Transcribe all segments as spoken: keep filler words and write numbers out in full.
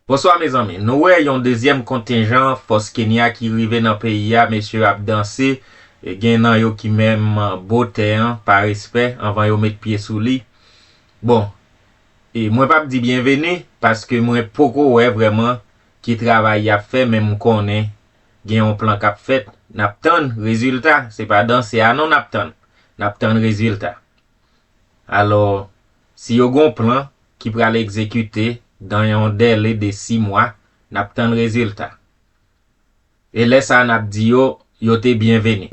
Bonswa mezanmi, nou wè yon dezyèm kontenjan fòs Kenya ki rive nan peyi a, mesye ap danse, e gen nan yo ki menm bote an pa respè anvan yo met pye sou li. Bon, e mwen p ap di byenveni, paske mwen poko wè vrèman ki travay y ap fè, men m konnen gen yon plan k ap fèt, n ap tann rezilta, se pa danse a non n ap tann, n ap tann rezilta. Alò, si yo gon plan ki pral egzekite dan yon dèle de sis mwa, n ap tann rezilta. E lè sa a n ap di yo, yo te byenveni.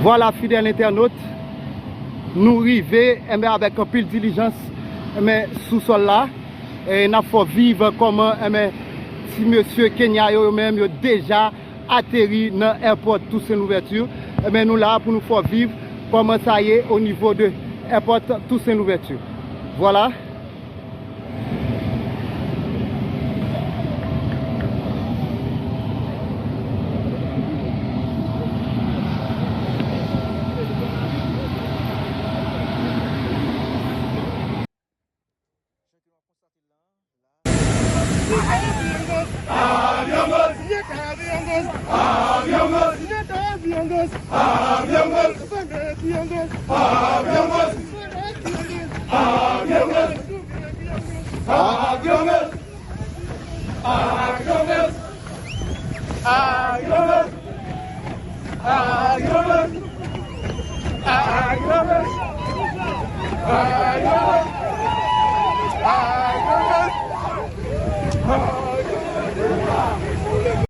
Vwala, fidèl entènot, nou rive, enben, avèk anpil dilijans, enben, sou sòl la. E n ap fè w viv kòman, enben, ti mesye Kenya yo, yo menm, yo deja ateri nan èpòt Toussaint Louverture. Enben, nou la pou nou fè w viv kòman sa ye o nivo de èpòt Toussaint Louverture. Vwala.